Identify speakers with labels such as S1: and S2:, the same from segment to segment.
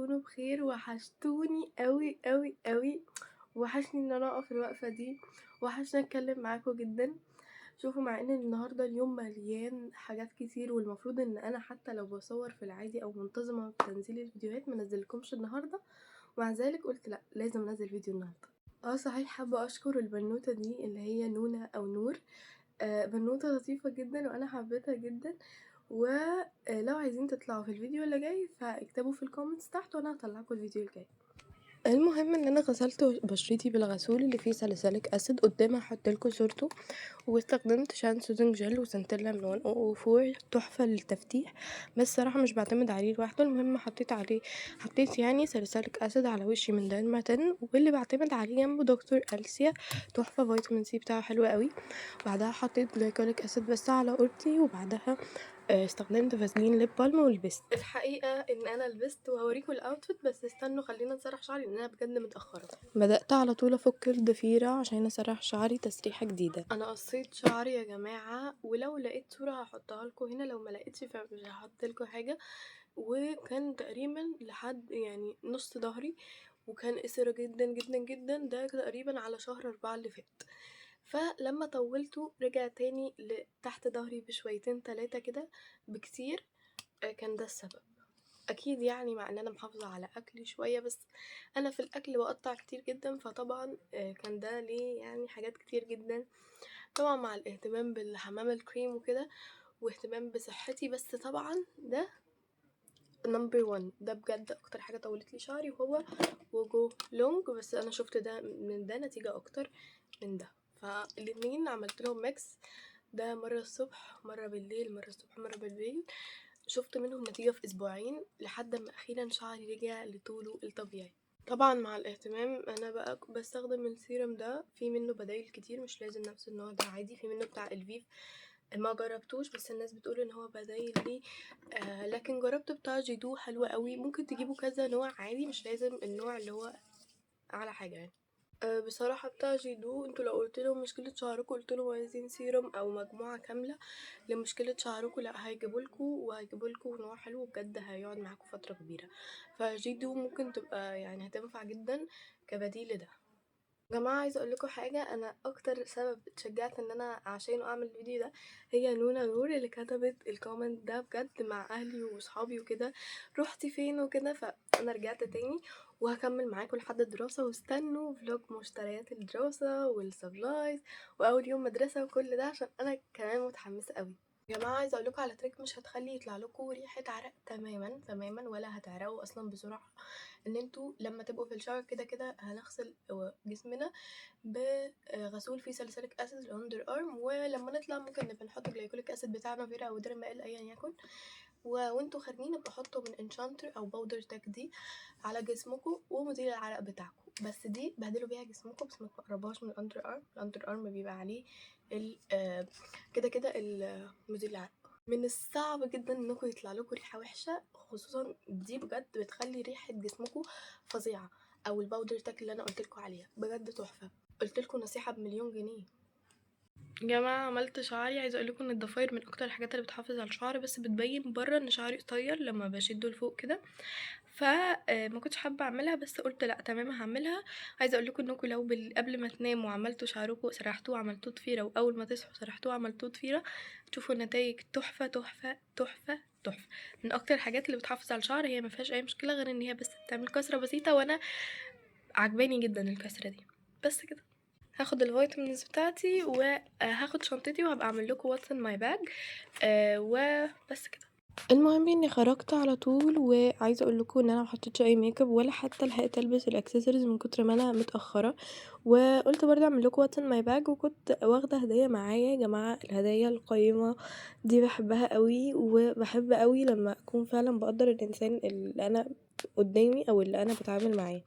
S1: تكونوا بخير. وحشتوني أوي أوي أوي، وحشني إن أنا أقف الوقفة دي، وحشني أتكلم معاكم جدا. شوفوا، مع إن النهاردة اليوم مليان حاجات كتير، والمفروض إن أنا حتى لو بصور في العادي أو منتظمة في تنزيل الفيديوهات منزلكمش النهاردة، ومع ذلك قلت لأ، لازم أنزل فيديو النهاردة. صحيح، حابة أشكر البنوتة دي اللي هي نونا أو نور، بنوتة لطيفة جدا وأنا حبيتها جدا. ولو عايزين تطلعوا في الفيديو اللي جاي فاكتبوا في ال comments تحت وانا هطلعكم الفيديو الجاي. المهم ان انا غسلت بشرتي بالغسول اللي فيه salicylic acid، قدام هحط لكم صورته، واستخدمت شان soothing gel و centella من 1004 تحفه للتفتيح، بس صراحه مش بعتمد عليه لوحده. المهم حطيت يعني salicylic acid على وشي من ديرما 10، واللي بعتمد عليه جنبه دكتور ألسيا تحفه، فيتامين C بتاعه حلو قوي. بعدها حطيت glycolic acid بس على قورتي، وبعدها استخدمت فازلين lip balm ولبست. الحقيقه ان انا لبست وهوريكم ال outfit، بس استنوا خلينا نسرح شعري لان انا بجد متاخره. بدات على طول افك الضفيره عشان اسرح شعري تسريحه جديده. انا قصيت شعري يا جماعه، ولو لقيت صوره هحطها لكم هنا، لو ما لقيتش فمش هحط لكم حاجه. وكان تقريبا لحد نص ظهري، وكان قصير جدا جدا جدا، ده تقريبا على شهر 4 اللي فات. فلما طولته رجع تاني لتحت ظهري بشويتين تلاتة كده بكتير، كان ده السبب اكيد، مع ان انا محافظة على اكلي شوية، بس انا في الاكل بقطع كتير جدا، فطبعا كان ده ليه حاجات كتير جدا، طبعا مع الاهتمام بالحمام الكريم وكده واهتمام بصحتي، بس طبعا ده number 1، ده بجد اكتر حاجة طولت لي شعري، وهو وجو لونج. بس انا شفت ده من ده نتيجة اكتر من ده، فالاتنين عملت لهم mix، ده مرة الصبح مرة بالليل، مرة الصبح مرة بالليل، شفت منهم نتيجة في اسبوعين لحد ما اخيرا شعري رجع لطوله الطبيعي. طبعا مع الاهتمام انا بقى بستخدم السيرم ده، في منه بدايل كتير، مش لازم نفس النوع ده، عادي في منه بتاع الفيف ما جربتوش، بس الناس بتقول ان هو بدايل ليه، لكن جربت بتاع جيدو حلو قوي. ممكن تجيبوا كذا نوع عادي، مش لازم النوع اللي هو اعلى حاجة. بصراحة بتاع جيدو انتوا لو قلت لهم مشكلة شعركم، قلت لهم عايزين سيرم او مجموعة كاملة لمشكلة شعركم، لا هيجيبولكوا، وهيجيبولكوا نوع حلو بجد هيقعد معاكم فترة كبيرة. فجيدو ممكن تبقى هتنفع جدا كبديل لده. يا جماعة عايزة اقول لكم حاجة، انا اكتر سبب اتشجعت ان انا عشان اعمل الفيديو ده هي نونا نور اللي كتبت ال comment ده بجد مع اهلي وصحابي وكده، روحتي فين وكده، فانا رجعت تاني وهكمل معاكم لحد الدراسة، واستنوا vlog مشتريات الدراسة وال supplies واول يوم مدرسة وكل ده، عشان انا كمان متحمسة قوي. يا جماعة عايزة اقول لكم على trick مش هتخلي يطلع لكم ريحة عرق تماما تماما، ولا هتعرقوا اصلا بسرعة، ان انتوا لما تبقوا في ال shower كده كده هنغسل جسمنا بغسول فيه salicylic acid ال underarm، ولما نطلع ممكن نبقى نحط glycolic acid بتاعنا فيرا او ديرما ال ايا يكن، وانتوا خارجين ابقوا حطوا من انشانتر او powder تك دي على جسمكم ومزيل العرق بتاعكم، بس دي بهدلوا بيها جسمكم، بس ما تقربوهاش من ال underarm، ال underarm بيبقى عليه كده كده مزيل العرق. من الصعب جدا انكم يطلع لكم ريحه وحشه، خصوصا دي بجد بتخلي ريحه جسمكم فظيعه، او ال powder تك اللي انا قلت لكم عليها بجد تحفه. قلت لكم نصيحه بمليون جنيه. يا جماعه عملت شعري، عايزه اقول لكم ان الضفاير من اكتر الحاجات اللي بتحافظ على الشعر، بس بتبين بره ان شعري قصير لما بشده لفوق كده، ف ما كنتش حابه اعملها، بس قلت لا تمام هعملها. عايزه اقول لكم انكم لو قبل ما تناموا عملتوا شعركم سرحتوه عملتوه ضفيره، واول ما تصحوا سرحتوه عملتوه ضفيره، تشوفوا النتائج تحفه تحفه تحفه تحفه. من اكتر الحاجات اللي بتحافظ على الشعر، هي ما فيهاش اي مشكله غير ان هي بس بتعمل كسره بسيطه، وانا عجباني جدا الكسره دي. بس كده هاخد ال vitamins بتاعتي وهاخد شنطتي وهبقى اعمل لكم what's in my bag، وبس كده. المهم اني خرجت على طول، وعايزه اقول لكم ان انا ما حطيتش اي ميك اب ولا حتى لحقت البس الاكسسوارز من كتر ما انا متاخره، وقلت برضه اعمل لكم what's in my bag. وكنت واخده هديه معايا يا جماعه، الهدايا القيمه دي بحبها قوي، وبحب قوي لما اكون فعلا بقدر الانسان اللي انا قدامي او اللي انا بتعامل معاه.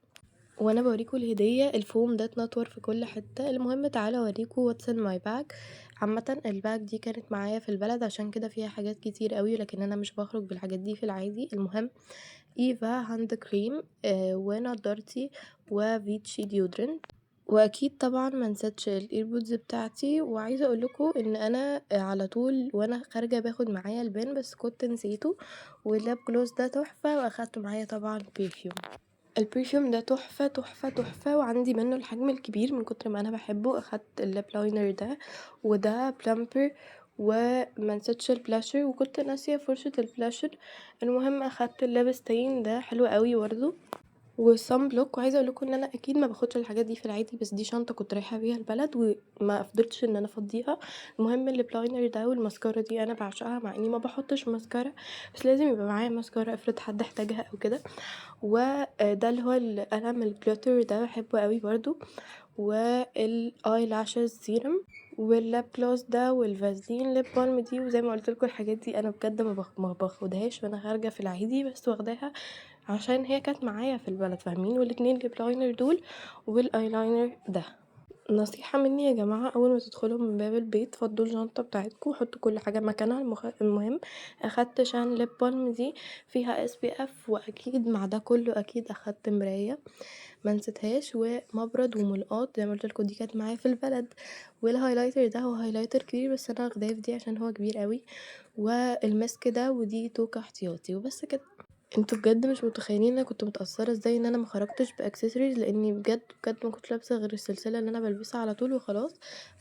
S1: وانا بوريكم الهديه الفوم ده اتنطور في كل حته. المهم تعالوا اوريكم what's in my bag. عامه ال bag دي كانت معايا في البلد عشان كده فيها حاجات كتير قوي، لكن انا مش بخرج بالحاجات دي في العادي. المهم ايفا hand cream، ونضارتي، وفيتشي deodorant. واكيد طبعا ما نسيتش ال AirPods بتاعتي. وعايزه اقول لكم ان انا على طول وانا خارجه باخد معايا ال pen، بس كنت نسيته. وال lip gloss ده تحفة، واخدته معايا طبعا perfume. ال perfume ده تحفة تحفة تحفة، وعندي منه الحجم الكبير من كتر ما انا بحبه. اخدت ال lip liner ده، وده plumper، وما نسيتش البلاشر، وكنت ناسيه فرشه البلاشر. المهم اخدت ال lip stain ده حلو قوي برضه، وال sun block. وعايزه اقول لكم ان انا اكيد ما باخدش الحاجات دي في العادي، بس دي شنطه كنت رايحة بيها البلد وما قدرتش ان انا افضيها. المهم ال lip liner ده والماسكارا دي انا بعشقها، مع اني ما بحطش ماسكارا، بس لازم يبقى معايا ماسكارا افرض حد احتاجها او كده. وده اللي هو القلم ال glitter ده بحبه قوي برضو، وال eyelashes serum، وال lip gloss ده، وال Vaseline lip balm دي. وزي ما قلت لكم الحاجات دي انا بجد ما باخدهاش وانا خارجه في العادي، بس واخداها عشان هي كانت معايا في البلد، فاهمين. والاتنين lip liner دول والايلاينر ده. نصيحة مني يا جماعة، اول ما تدخلوا من باب البيت فضوا الشنطة بتاعتكم وحطوا كل حاجة مكانها. المهم اخدت شان lip balm دي فيها SPF، واكيد مع ده كله اكيد اخدت مراية ما نسيتهاش، ومبرد وملقاط زي ما قلت لكم دي كانت معايا في البلد. وال highlighter ده هو highlighter كبير، بس انا واخداه في دي عشان هو كبير قوي. والماسك ده، ودي توكه احتياطي، وبس كده. انتوا بجد مش متخيلين انا كنت متاثرة ازاي ان انا ما خرجتش باكسسوارز، لاني بجد بجد ما كنتش لابسه غير السلسلة اللي انا بلبسها على طول وخلاص،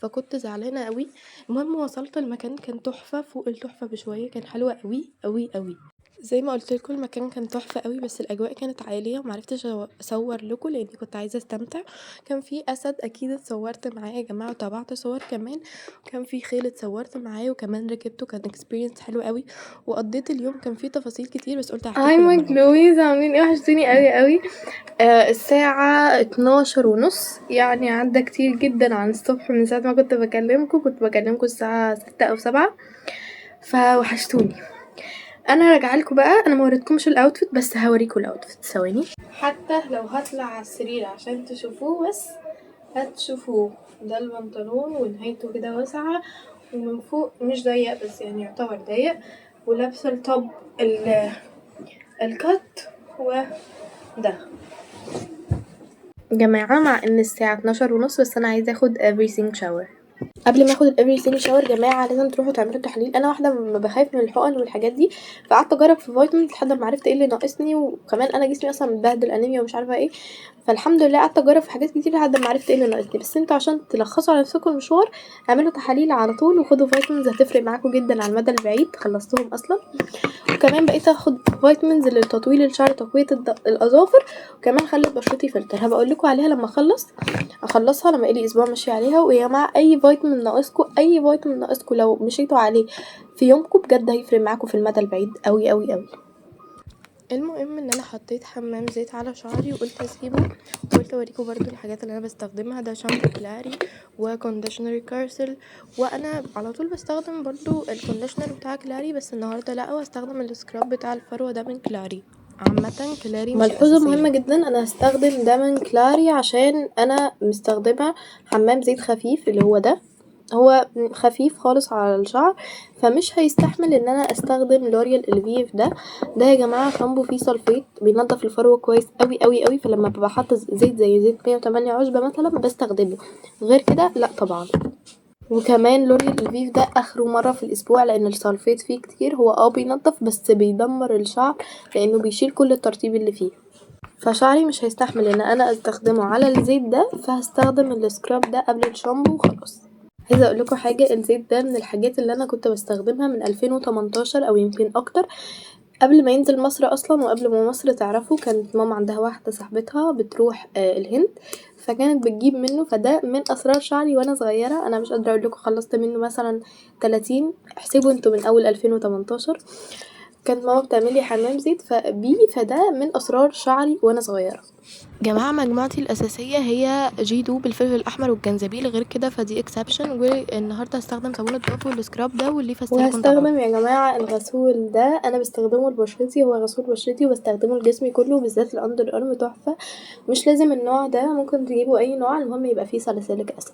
S1: فكنت زعلانة قوي. المهم وصلت المكان كان تحفة فوق التحفة بشوية، كان حلو قوي قوي قوي. زي ما قلت لكم المكان كان تحفة قوي، بس الاجواء كانت عالية ومعرفتش اصور لكم لاني كنت عايزه استمتع. كان في اسد اكيد اتصورت معاه يا جماعة، وطبعت صور كمان. وكان في خيل اتصورت معاه وكمان ركبته، كان experience حلو قوي وقضيت اليوم. كان في تفاصيل كتير بس قلت هحكي
S2: hi
S1: لكم
S2: my
S1: لما اروح.
S2: glowies، عاملين ايه؟ وحشتوني قوي قوي. الساعة 12:30، يعني عدى كتير جدا عن الصبح من ساعة ما كنت بكلمكم. كنت بكلمكم الساعة 6 أو 7، فوحشتوني. انا راجعه لكم بقى. انا ما وريتكمش ال outfit، بس هوريكم ال outfit ثواني. حتى لو هطلع على السرير عشان تشوفوه، بس هتشوفوه. ده البنطلون ونهايته كده واسعة، ومن فوق مش ضيق بس يعني يعتبر ضيق، ولابسه ال top ال cut وده. جماعة مع ان الساعة 12:30، بس انا عايزة اخد everything shower. قبل ما اخد ال everything shower جماعة لازم تروحوا تعملوا تحليل. انا واحدة ما بخاف من الحقن والحاجات دي، فقعدت اجرب في vitamins لحد ما عرفت ايه اللي ناقصني، وكمان انا جسمي اصلا متبهدل انيميا ومش عارفة ايه، فالحمد لله قعدت اجرب في حاجات كتير لحد ما عرفت ايه اللي ناقصني. بس انتوا عشان تلخصوا على نفسكم المشوار اعملوا تحاليل على طول وخدوا vitamins، هتفرق معاكم جدا على المدى البعيد. خلصتهم اصلا. وكمان بقيت اخد vitamins لتطويل الشعر وتقوية الاظافر، وكمان خلت بشرتي فلتر. هبقى اقول لكم عليها لما اخلصها، انا بقالي اسبوع ماشية عليها. ويا جماعة اي فيتامين ناقصكم، اي فيتامين ناقصكم لو مشيتوا عليه في يومكم بجد هيفرق معاكم في المدى البعيد قوي قوي قوي.
S1: المهم ان انا حطيت حمام زيت على شعري وقلت اسيبه، وقلت اوريكم برضو الحاجات اللي انا بستخدمها. ده شامبو كلاري و conditioner كارسل، وانا على طول بستخدم برضو ال conditioner بتاع كلاري، بس النهارده لا، وهستخدم ال scrub بتاع الفروه ده من كلاري. عامة كلاري مش
S2: ملحوظة
S1: الأساسية.
S2: مهمة جدا، انا هستخدم ده من كلاري عشان انا مستخدمة حمام زيت خفيف اللي هو ده، هو خفيف خالص على الشعر، فمش هيستحمل ان انا استخدم لوريال الفيف ده. ده يا جماعة شامبو فيه sulfate، بينظف الفروه كويس قوي قوي قوي، فلما ببقى حاطه زيت زي زيت 108 عشبه مثلا بستخدمه، غير كده لا طبعا. وكمان لوريال الفيف ده اخره مرة في الاسبوع لان ال sulfate فيه كتير، هو بينظف بس بيدمر الشعر لانه بيشيل كل الترطيب اللي فيه، فشعري مش هيستحمل ان انا استخدمه على الزيت ده، فهستخدم ال scrub ده قبل الشامبو وخلاص. عايزه اقول لكم حاجة، الزيت ده من الحاجات اللي انا كنت بستخدمها من 2018 او يمكن اكتر، قبل ما ينزل مصر اصلا وقبل ما مصر تعرفه. كانت ماما عندها واحدة صاحبتها بتروح الهند، فكانت بتجيب منه، فده من اسرار شعري وانا صغيرة. انا مش قادرة اقول لكم خلصت منه مثلا 30، احسبوا انتوا من اول 2018 كانت ماما بتعمل لي حمام زيت فبيه، فده من اسرار شعري وانا صغيرة.
S1: جماعة مجموعتي الأساسية هي جيدو بالفلفل الأحمر والجنزبيل، غير كده فدي exception. والنهاردة هستخدم صابونة دوف وال scrub ده والليفة السيليكون طبعا.
S2: وهستخدم يا جماعة الغسول ده، أنا بستخدمه لبشرتي، هو غسول بشرتي وبستخدمه لجسمي كله بالذات ال underarm، تحفة. مش لازم النوع ده، ممكن تجيبوا أي نوع، المهم يبقى فيه salicylic acid.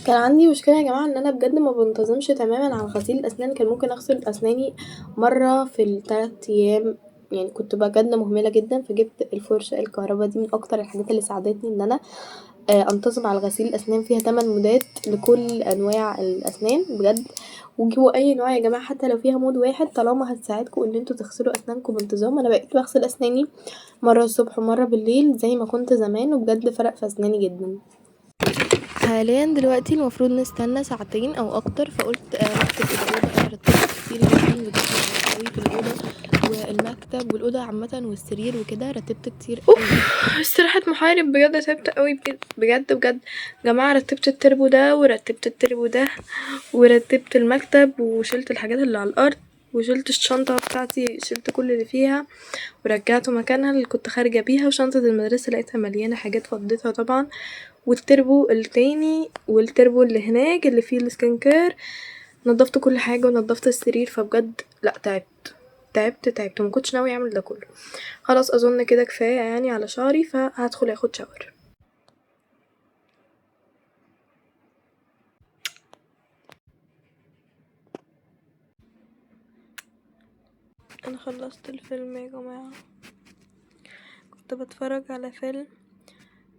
S2: كان عندي مشكلة يا جماعة إن أنا بجد ما بنتظمش تماما على غسيل الأسنان، كان ممكن أغسل أسناني مرة في التلات أيام، كنت بجد مهملة جدا. فجبت الفرشة الكهرباء دي، من أكتر الحاجات اللي ساعدتني إن أنا انتظم على غسيل الاسنان، فيها 8 مودات لكل انواع الاسنان بجد. وجيبوا اي نوع يا جماعة حتى لو فيها mode واحد، طالما هتساعدكم ان انتوا تغسلوا اسنانكم بانتظام. انا بقيت بغسل اسناني مرة الصبح ومرة بالليل زي ما كنت زمان، وبجد فرق في اسناني جدا. حاليا دلوقتي المفروض نستنى ساعتين او اكتر، فقلت ارتب الاوضة. انا رتبت كتير جدا بجد قوي في الاوضة والمكتب والاوضه عامة والسرير وكده، رتبت كتير قوي.
S1: استراحة محارب بجد تعبت قوي بجد بجد بجد جماعة. رتبت التربو ده ورتبت التربو ده ورتبت المكتب وشلت الحاجات اللي على الارض وشلت الشنطة بتاعتي، شلت كل اللي فيها ورجعته مكانها اللي كنت خارجة بيها، وشنطة المدرسة لقيتها مليانة حاجات فضيتها طبعا، والتربو التاني والتربو اللي هناك اللي فيه ال skin care، نضفت كل حاجة ونضفت السرير. فبجد لا تعبت تعبت تعبت، ومكنتش ناوية اعمل ده كله. خلاص اظن كده كفاية على شعري، فهدخل اخد shower. انا خلصت الفيلم يا جماعة، كنت بتفرج على فيلم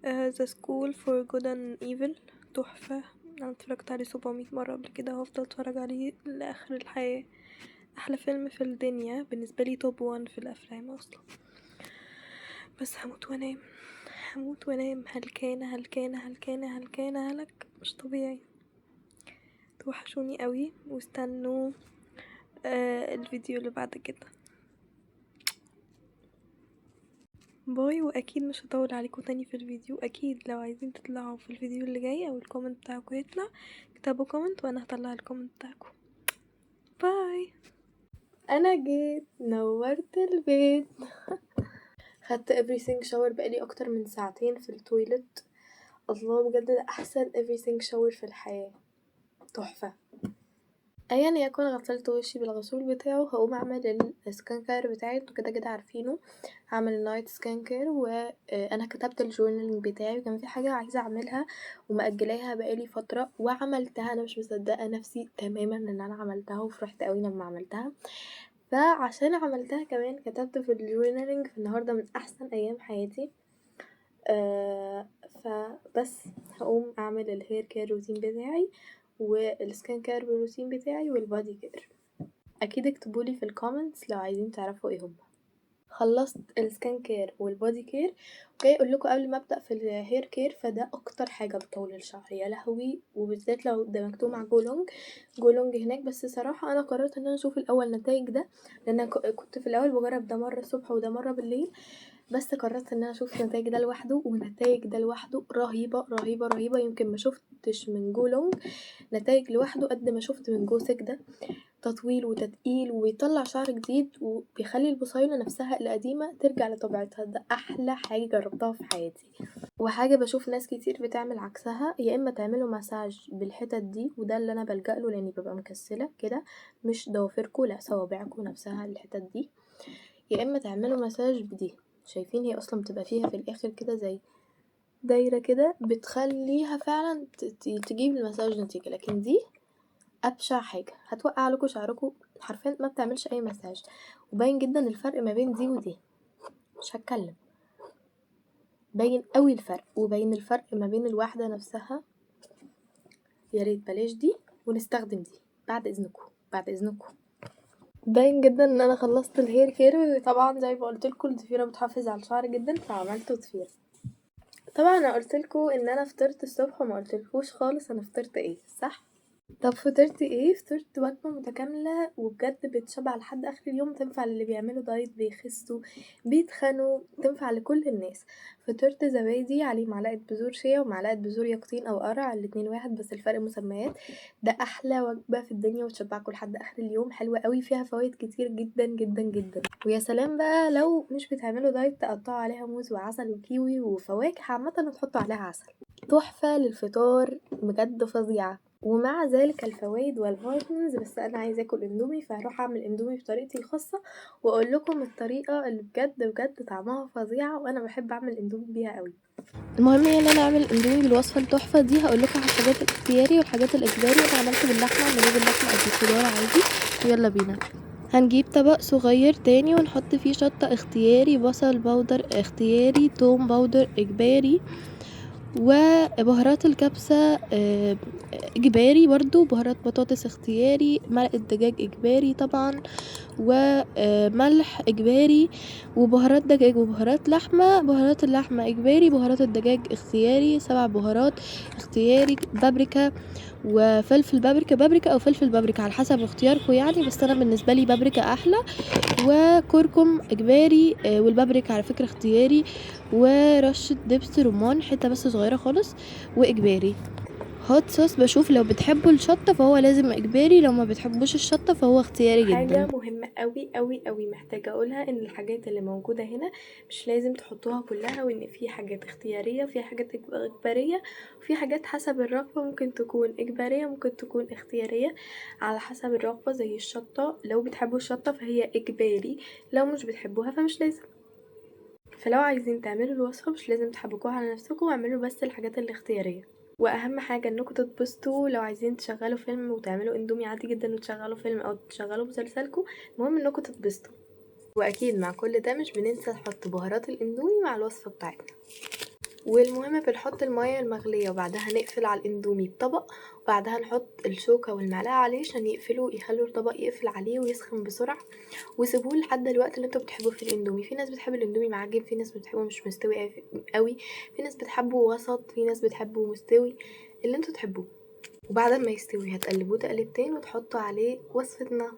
S1: The School for Good and Evil، تحفة. انا اتفرجت عليه 700 مرة قبل كده وهفضل اتفرج عليه لاخر الحياة. احلى فيلم في الدنيا بالنسبة لي، top 1 في الافلام اصلا. بس هموت وانام، هموت وانام، هلكانة هلكانة هلكانة هلكانة هلك مش طبيعي. توحشوني قوي، واستنوا الفيديو اللي بعد كده. bye. واكيد مش هطول عليكم تاني في الفيديو، اكيد لو عايزين تطلعوا في الفيديو اللي جاي او ال comment بتاعكم يطلع، اكتبوا comment وانا هطلع ال comment بتاعكم. bye.
S2: انا جيت نورت البيت. خدت everything shower بقالي اكتر من ساعتين في ال toilet. الله بجد ده احسن everything shower في الحياة، تحفة. ايا يكن غسلت وشي بالغسول بتاعه، هقوم اعمل ال skin care بتاعي، انتوا كده كده عارفينه. هعمل ال night skin care، وانا كتبت ال journaling بتاعي، وكان في حاجة عايزة اعملها ومأجلاها بقالي فترة وعملتها. انا مش مصدقة نفسي تماما ان انا عملتها، وفرحت قوي لما عملتها. فعشان عملتها كمان كتبت في ال journaling النهارده من احسن ايام حياتي. فبس هقوم اعمل ال hair care routine بتاعي وال skin care routine بتاعي وال body care. اكيد اكتبولي في ال comments لو عايزين تعرفوا ايه هم. خلصت ال skin care وال body care، وجاي اقول لكم قبل ما ابدا في ال hair care، فده اكتر حاجة بتطول الشعر يا لهوي، وبالذات لو دمجتوه مع جولونج. جولونج هناك، بس صراحة انا قررت ان انا اشوف الاول نتائج ده، لان كنت في الاول بجرب ده مرة الصبح وده مرة بالليل، بس قررت ان انا اشوف نتائج ده لوحده، ونتائج ده لوحده رهيبة رهيبة رهيبة. يمكن ما شفتش من جولونج نتائج لوحده قد ما شفت من جوسك ده، تطويل وتتقيل ويطلع شعر جديد وبيخلي البصيله نفسها القديمة ترجع لطبيعتها. ده احلى حاجة جربتها في حياتي. وحاجه بشوف ناس كتير بتعمل عكسها، يا اما تعملوا مساج بالحتت دي، وده اللي انا بلجأ له لاني ببقى مكسله كده، مش ضوافركم لا صوابعكم نفسها الحتت دي، يا اما تعملوا مساج بدي. شايفين هي اصلا بتبقى فيها في الاخر كده زي دايرة كده، بتخليها فعلا تجيب المساج نتيجة. لكن دي ابشع حاجة، هتوقع لكم شعركم حرفيا، ما بتعملش اي مساج. وباين جدا الفرق ما بين دي ودي، مش هتكلم، باين قوي الفرق، وباين الفرق ما بين الواحدة نفسها. يا ريت بلاش دي ونستخدم دي بعد اذنكم، بعد اذنكم. باين جدا ان انا خلصت ال hair care، وطبعا زي ما قلت لكم الضفيره بتحافظ على الشعر جدا، فعملته ضفيرة. طبعا انا قلت لكم ان انا فطرت الصبح وما قلتلكوش خالص انا فطرت ايه، صح؟ طب فطرت ايه؟ فطرت وجبة متكاملة وبجد بتشبع لحد اخر اليوم، تنفع للي بيعملوا دايت، بيخسوا، بيتخنوا، تنفع لكل الناس. فطرت زبادي عليه معلقه بذور شيا ومعلقة بذور يقطين او قرع، الاتنين واحد بس الفرق مسميات. ده احلى وجبة في الدنيا وتشبعكم لحد اخر اليوم، حلوة قوي، فيها فوائد كتير جدا جدا جدا. ويا سلام بقى لو مش بتعملوا دايت تقطعوا عليها موز وعسل وكيوي وفواكه عامة وتحطوا عليها عسل. تحفة للفطار بجد، فظيعة. ومع ذلك الفوائد وال vitamins. بس انا عايزه اكل اندومي، فهروح اعمل اندومي بطريقتي الخاصة واقول لكم الطريقة اللي بجد بجد طعمها فظيعة، وانا بحب اعمل اندومي بيها قوي.
S1: المهم انا اعمل اندومي بالوصفه التحفة دي. هقول لكم على الحاجات الاختياري والحاجات الاجباري. انا عملت باللحمه، اعملوه باللحمه او بالخضار عادي. ويلا بينا. هنجيب طبق صغير تاني ونحط فيه شطه اختياري، بصل powder اختياري، توم powder اجباري،
S2: وبهارات الكبسة اجباري برضو، بهارات بطاطس اختياري، مرقة دجاج اجباري طبعا، وملح اجباري، وبهارات دجاج وبهارات لحمة، بهارات اللحمة اجباري، بهارات الدجاج اختياري، 7 بهارات اختياري، بابريكا وفلفل بابريكا، بابريكا او فلفل بابريكا على حسب اختياركم يعني، بس انا بالنسبة لي بابريكا احلى، وكركم اجباري، والبابريكا على فكرة اختياري، ورشة دبس رمان حتة بس صغيرة خالص واجباري. hot sauce بشوف لو بتحبوا الشطة فهو لازم اجباري، لو ما بتحبوش الشطة فهو اختياري جدا.
S1: حاجة مهمة قوي قوي قوي محتاجة اقولها، ان الحاجات اللي موجودة هنا مش لازم تحطوها كلها، وان في حاجات اختيارية وفي حاجات اجبارية، وفي حاجات حسب الرغبة ممكن تكون اجبارية ممكن تكون اختيارية على حسب الرغبة، زي الشطة لو بتحبوا الشطة فهي اجباري، لو مش بتحبوها فمش لازم. فلو عايزين تعملوا الوصفة مش لازم تحبكوها على نفسكم، واعملوا بس الحاجات الاختيارية. واهم حاجة انكم تتبسطوا، لو عايزين تشغلوا فيلم وتعملوا اندومي عادي جدا وتشغلوا فيلم او تشغلوا مسلسلكم، المهم انكم تتبسطوا. واكيد مع كل ده مش بننسى نحط بهارات الاندومي مع الوصفة بتاعتنا. والمهم بنحط المية المغلية وبعدها نقفل على الاندومي بطبق، وبعدها نحط الشوكة والمعلقة عليه عشان يخلوا الطبق يقفل عليه ويسخن بسرعة، وسيبوه لحد الوقت اللي انتوا بتحبوه في الاندومي. في ناس بتحب الاندومي معجن، في ناس بتحبه مش مستوي قوي، في ناس بتحبه وسط، في ناس بتحبه مستوي، اللي انتوا تحبوه. وبعد ما يستوي هتقلبوه تقلبتين وتحطوا عليه وصفتنا،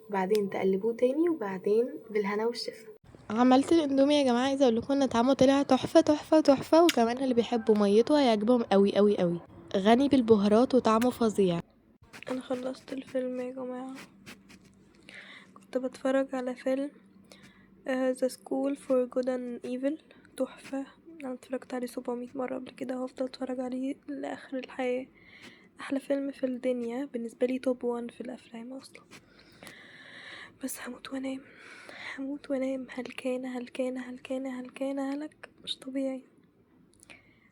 S1: وبعدين تقلبوه تاني، وبعدين بالهنا والشفا.
S2: عملت الاندومي يا جماعة، عايزة اقول لكم ان طعمه طلع تحفة تحفة تحفة، وكمان اللي بيحبوا ميته هيعجبهم قوي قوي قوي، غني بالبهارات وطعمه فظيع.
S3: انا خلصت الفيلم يا جماعة، كنت بتفرج على فيلم، The School for Good and Evil، تحفة. انا اتفرجت عليه 700 مرة قبل كده، وهفضل اتفرج عليه لاخر الحياة. احلى فيلم في الدنيا بالنسبة لي، top 1 في الافلام اصلا. بس هموت وانام، هموت وانام، هلكانة هلكانة هلكانة هلكانة هلك مش طبيعي.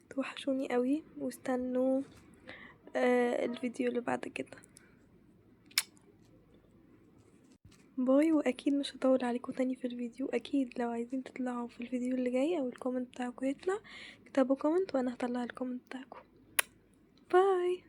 S3: توحشوني قوي، واستنوا الفيديو اللي بعد كده. bye. واكيد مش هطول عليكم تاني في الفيديو، اكيد لو عايزين تطلعوا في الفيديو اللي جاي او ال comment بتاعكم يطلع، اكتبوا comment وانا هطلع ال comment بتاعكم. bye.